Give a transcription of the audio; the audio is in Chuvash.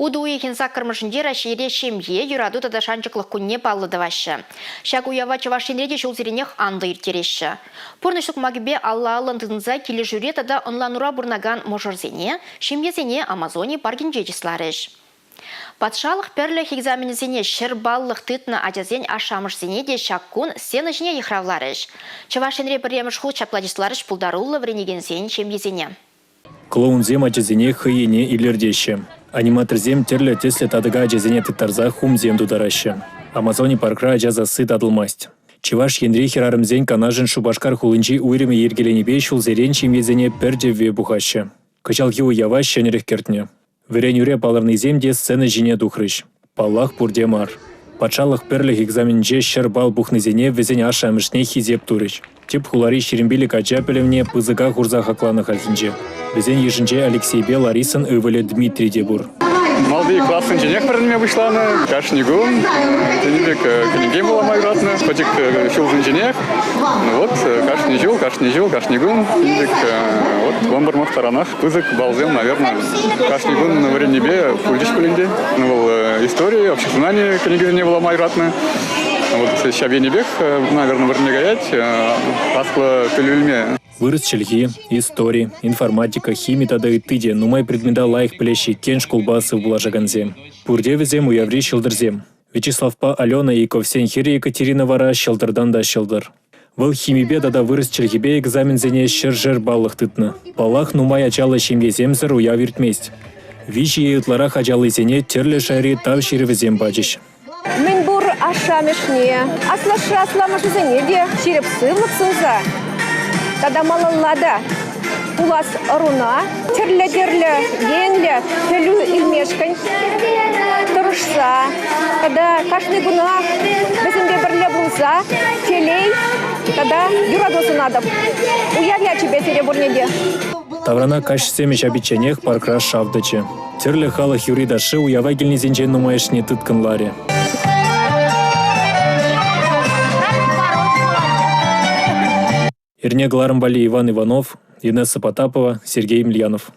Утӑ уйӑхӗн саккӑрмӗшӗнче Раҫҫейре ҫемье, юрату тата шанчӑклӑх кунне паллӑ тӑваҫҫӗ. Ҫак уява Чӑваш Енре те ҫулсеренех анлӑ ирттереҫҫӗ. Пурнӑҫ сукмакӗпе алла-аллӑн тытӑнса килӗшӳре тата ӑнланура пурӑнакан мӑшӑрсене, ҫемьесене Амазони паркӗнче чысларӗҫ. Патшалӑх пӗрлӗх экзаменӗсене 100 баллӑх тытнӑ ачасен ашшӗ-амӑшӗсене те ҫак кун сцена ҫине йыхравларӗҫ. Чӑваш Енре пӗрремӗш хут ҫапла чысларӗҫ пултаруллӑ вӗренекенсен ҫемйисене. Клоунсем ачасене хӑй енне илӗртеҫҫӗ. Аниматорсем тӗрлӗ тӗслӗ татӑка ачасене тыттарса хумсем тутараҫҫӗ. Амазони паркра ача сасси татӑлмасть. Чӑваш Енри хӗрарӑмсен канашӗн Шупашкар хулинчи уйрӑмӗ йӗркеленипе ҫулсерен ҫемьесене пӗр тӗвве пухаҫҫӗ. Кӑҫалхи уява ҫӗнӗлӗх кӗртнӗ. Вӗренӳре палӑрнисем те сцена ҫине тухрӗҫ. Паллах, пурте мар. Патшалӑх пӗрлӗх экзаменӗнче 100 балл пухнисене вӗсен ашшӗ-амӑшне хисеп турӗҫ. Тӗп хулари 25 ача пӗлӗвне пысӑка хурса хакланӑ хальхинче. Вӗсен йышӗнче Алексейпе Ларисӑн ывӑлӗ Дмитрий те пур. Малти классенченех вӗренме пуҫланӑ. Кашни кун тенӗ пек кӗнеке вулама юратнӑ. Пӗчӗк ҫулсенченех. Ну вот, кашни ҫул, кашни ҫул, кашни кун тенӗ пек вот 11 таранах Пысӑк баллсем, наверное, кашни кун вӗреннипе пулчӗҫ пулин те. Вӑл истори, обществознани кӗнекисене вулама юратнӑ. Вот ҫав енӗпех, наверное, вӗренме каять, аслӑ пӗлӳ илме. Вырӑс чӗлхи, истори, информатика, хими тата ытти те нумай предмета лайӑх пӗлеҫҫӗ иккен шкулпа сывпуллашакансем. Пурте вӗсем уяври ҫӑлтӑрсем. Вячеславпа Алена Яковсен хӗрӗ Екатерина вара ҫӑлтӑртан та ҫӑлтӑр. Вӑл химипе тата вырӑс чӗлхипе экзаменсене ҫӗршер баллӑх тытнӑ. Паллах, нумай ачаллӑ ҫемьесемсӗр уяв иртмест. Виҫӗ е ытларах ачаллисене тӗрлӗ шайри тав ҫырӑвӗсем пачӗҫ. Мӗнпур ашшӗ-амӑшне, аслашшӗ-асламӑшӗсене те ҫирӗп сывлӑх сунса тата малалла та пулас ӑруна тӗрлӗ-тӗрлӗ енлӗ пӗлӳ илмешкӗн тӑрӑшса тата кашни кунах вӗсемпе пӗрле пулса телей тата юрату сунатӑп. Уяв ячӗпе сире пурне те! Таврана каҫ сӗмӗ ҫапичченех паркра шав тӑчӗ. Тӗрлӗ халӑх юрри-ташши уява килнисенчен нумайӑшне тыткӑнларӗ. Эрне кӑларӑм валли Иван Иванов, Инесса Потапова, Сергей Емельянов.